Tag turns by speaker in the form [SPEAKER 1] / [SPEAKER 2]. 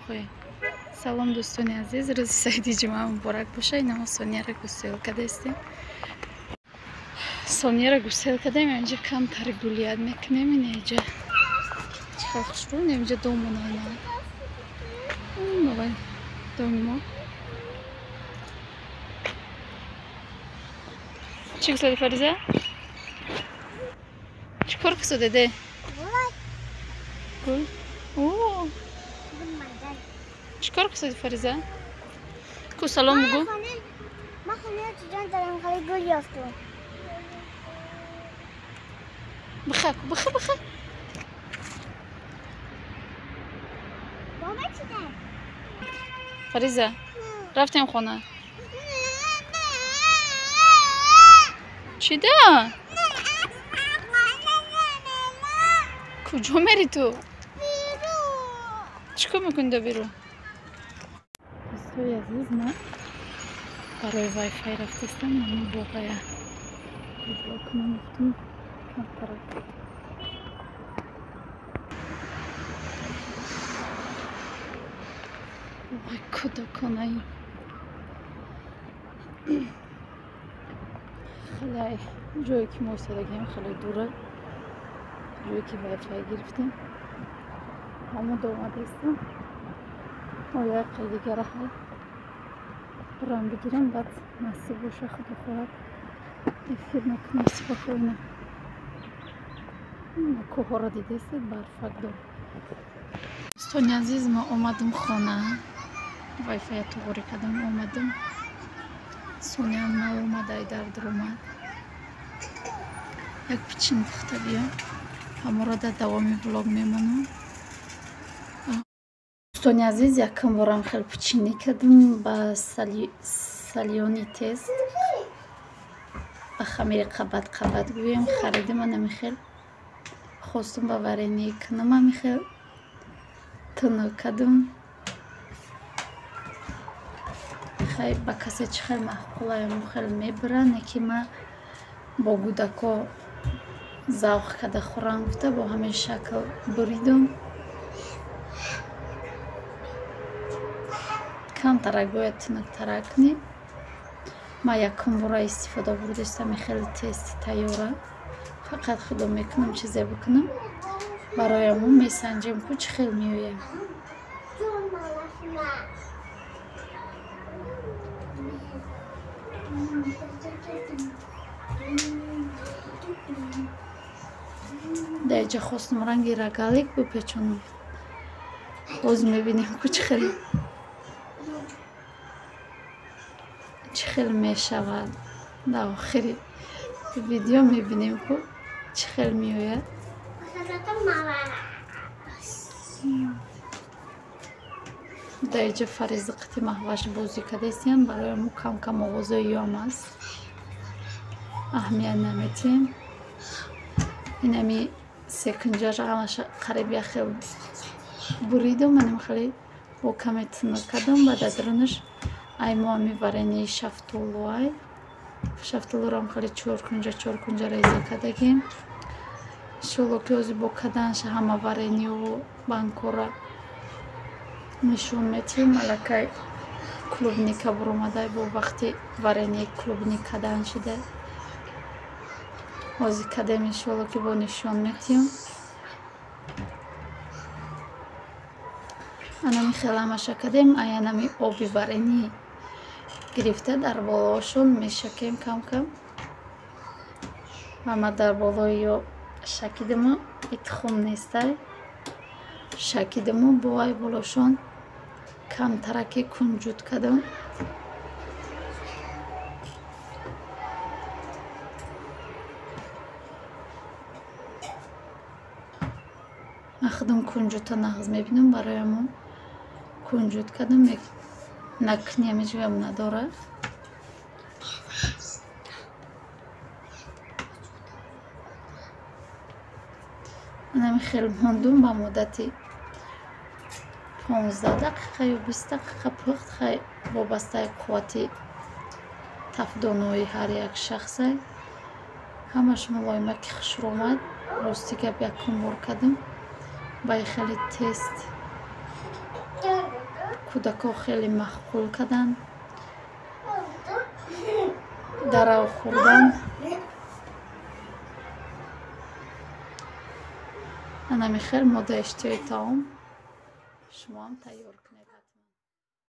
[SPEAKER 1] Мехоҳем. Салом, дӯстони азиз, рӯзи саиди ҷумъа муборак боша. Ина мо Сонияро гусел кардастем. Сонияро гусел кардем, инҷа камтар гулият мекунем. Ина инҷа чӣ хел хушрӯ, инҷа домона, ина доми мо. Чӣ гусади, Фариза? Чӣ кор кусодеде? Гул. Чӣ кор кусоди, Фариза? Ку, салом бугӯ.
[SPEAKER 2] Ман хонаи чиҷон дорам, хеле гул ёфтум.
[SPEAKER 1] Биха, биха, биха.
[SPEAKER 2] Баба чидан?
[SPEAKER 1] Фариза, рафтем хона. Чида? Куҷо мери ту? Чӣ кор мекунӣ дар берун? Дӯстои азиз, ман барои вайфай рафтастам, ҳамин боғая кунам гуфтум камтарак. Боғи кӯдаконаи хеле ҷое ки мо истодагием хеле дура, ҷое ки вайфай гирифтем. Ҳамуда омадастам, ояқи дигара ҳай бурам бигирем, баъд насиб боша, худо хоҳад, эфир мекунем спокойно. Кӯҳҳоро дидастед, барфак дор. Дӯстони азиз, ма омадам хона, вайфая туғурӣ кардам, омадам. Сониям наомадай, дар дуромад. Як пичин пухта биём, ҳаморо дар давоми влог мемонам. Дӯстони азиз, якум борам хел пичинӣ кардам ба солёный тест, ба хамири қабат қабат гӯем, харидим. Анами хел хостум ба варенье кунам, ами хел тунук кардам. Хай, ба касе чӣ хел маъқулаям, хел мебурад, не ки ма бо гудако завқ карда хӯрам гуфта, бо ҳамин шакл буридум. Камтарак бояд тунуктарак кунӣ. Ма якум бора истифода бурдистам хеле тести тайёра, фақат худо мекунам чизе бикунам, барои ҳамон месанҷем, ку чӣ хел меояд. Дар инҷа хостум ранги рогалик бипечонам, боз мебинем, ку чӣ хел мешавад. Дар охири видео мебинем, ку чӣ хел меояд. Дар инҷа Фариза қити Маҳваш бозӣ кардастиян, барои мо кам-кам овозои ём аст, аҳамият наметиҳем. Инами секунҷаша ҳамаша қариб як хел буридум, манам хеле бо каме тунук кардам. Баъд дар дарунаш ай мо ами вареньеи шафтолуай, шафтолурам хеле чоркунҷа чоркунҷа реза кардагим. Иншолло, ки ҳозир бо каданша ҳама вареньеву банкора нишон метиҳем. Аллакай клубника буромадай, бо вақти вареньеи клубник кадан шида, ҳозир кадем, иншолло, ки бо нишон метиҳем. Анами хел ҳамаша кардем. Ай анами оби варенье гирифта, дар болоашон мешакем кам-кам. Ва ма дар болои ё шакидиму, и тухм нестай, шакидиму, бо ай болошон камтараки кунҷуд кардам. Ман худам кунҷута нағз мебинам, барои ҳамон кунҷуд кардам. Накунем, ҳеҷ гап надорад. Анами хел мондум, ба муддати 15 дақиқа ё 20 дақиқа пухт. Хай, вобастаи қуввати тафдонои ҳар як шахсе. Ҳамаш мулоима ки хушрӯ омад. Рости гап, якум бор кардам ба хеле тест. Кӯдакҳо хеле маъқул карданд, дарав хӯрдан. Анами хел мода иштиҳои таом шумоам тайёр кунед.